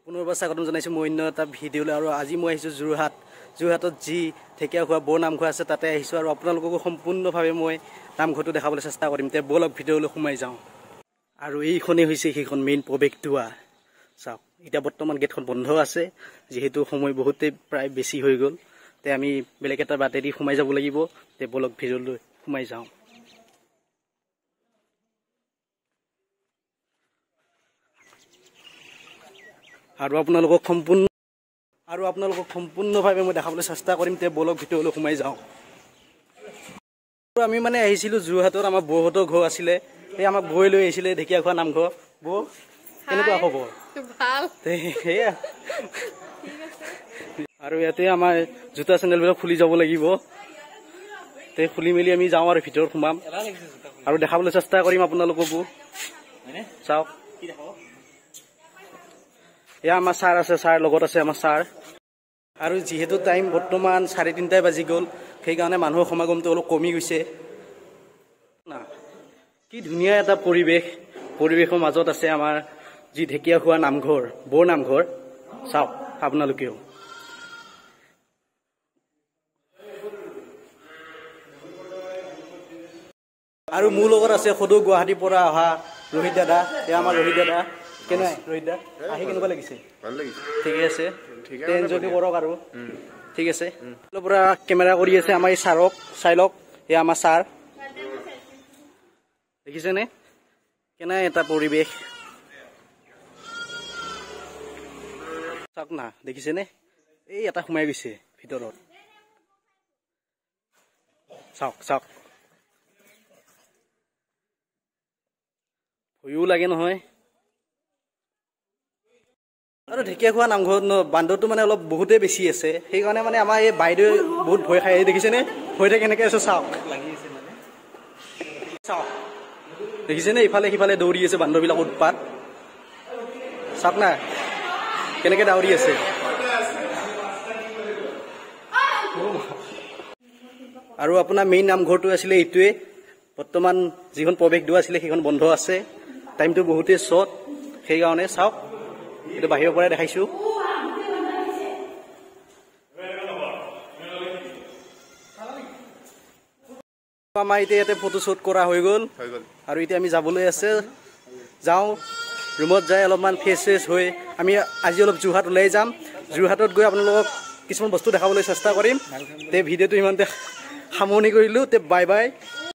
পুনৰবাৰ স্বাগতম জনাইছোঁ মই অন্য এটা ভিডিঅ'লৈ। আৰু আজি মই আহিছোঁ যোৰহাট। যোৰহাটত যি ঢেকীয়াখোৱা বৰ নামঘৰ আছে তাতে আহিছোঁ আৰু আপোনালোককো সম্পূৰ্ণভাৱে মই নামঘৰটো দেখাবলৈ চেষ্টা কৰিম। তে ব'লক ভিডিঅ'লৈ সোমাই যাওঁ। আৰু এইখনেই হৈছে সেইখন মেইন প্ৰৱেশ দুৱাৰ। চাওক, এতিয়া বৰ্তমান গেটখন বন্ধ আছে, যিহেতু সময় বহুতেই প্ৰায় বেছি হৈ গ'ল। তে আমি বেলেগ এটা বাটেদি সোমাই যাব লাগিব। তে ব'লক ভিডিঅ'লৈ সোমাই যাওঁ। আৰু আপোনালোকক সম্পূৰ্ণভাৱে মই দেখাবলৈ চেষ্টা কৰিম। তে ব'লক ভিতৰলৈ সোমাই যাওঁ। আৰু আমি মানে আহিছিলোঁ যোৰহাটত, আমাৰ বৌহঁতৰ ঘৰ আছিলে, এই আমাক বৈ লৈ আহিছিলে ঢেকীয়াখোৱা নামঘৰ। বৌ, কেনেকুৱা খবৰ? সেয়া। আৰু ইয়াতে আমাৰ জোতা চেণ্ডেলবিলাক খুলি যাব লাগিব। তে খুলি মেলি আমি যাওঁ আৰু ভিতৰত সোমাম আৰু দেখাবলৈ চেষ্টা কৰিম আপোনালোককো। চাওক, এয়া আমাৰ ছাৰ আছে, ছাৰ লগত আছে আমাৰ ছাৰ। আৰু যিহেতু টাইম বৰ্তমান 3:30 বাজি গ'ল, সেইকাৰণে মানুহৰ সমাগমটো অলপ কমি গৈছে। না, কি ধুনীয়া এটা পৰিৱেশ। পৰিৱেশৰ মাজত আছে আমাৰ যি ঢেকীয়াখোৱা নামঘৰ, বৰ নামঘৰ। চাওক আপোনালোকেও। আৰু মোৰ লগত আছে সদৌ গুৱাহাটীৰ পৰা অহা ৰোহিত দাদা। এয়া আমাৰ ৰোহিত দাদা। কেনে ৰোহিত দা, আহি কেনেকুৱা লাগিছে? ভাল লাগিছে। ঠিকে আছে, এনজয় কৰক আৰু। ঠিক আছে, পুৰা কেমেৰা কৰি আছে আমাৰ এই ছাৰক। চাই লওক, এয়া আমাৰ ছাৰ। দেখিছেনে কেনে এটা পৰিৱেশ? চাওক না, দেখিছেনে? এই এটা সোমাই গৈছে ভিতৰত। চাওক চাওক, ভয়ো লাগে নহয়। আৰু ঢেকীয়াখোৱা নামঘৰত ন বান্দৰটো মানে অলপ বহুতেই বেছি আছে, সেইকাৰণে মানে আমাৰ এই বাইদেৱে বহুত ভয় খাই। দেখিছেনে ভয়তে কেনেকৈ আছে? চাওক চাওক, দেখিছেনে ইফালে সিফালে দৌৰি আছে বান্দৰবিলাক, উৎপাত। চাওক না কেনেকে দৌৰি আছে। আৰু আপোনাৰ মেইন নামঘৰটো আছিলে এইটোৱে। বৰ্তমান যিখন প্ৰৱেশ দুৱাৰ আছিলে সেইখন বন্ধ আছে, টাইমটো বহুতেই শ্বৰ্ট, সেইকাৰণে চাওক এইটো বাহিৰৰ পৰাই দেখাইছো। আমাৰ এতিয়া ইয়াতে ফটো শ্বুট কৰা হৈ গ'ল আৰু এতিয়া আমি যাবলৈ আছে। যাওঁ ৰুমত যাই অলপমান ফ্ৰেছ চেছ হৈ আমি আজি অলপ যোৰহাট ওলাই যাম। যোৰহাটত গৈ আপোনালোকক কিছুমান বস্তু দেখাবলৈ চেষ্টা কৰিম। তে ভিডিঅ'টো ইমানতে সামৰণি কৰিলোঁ। তে বাই বাই।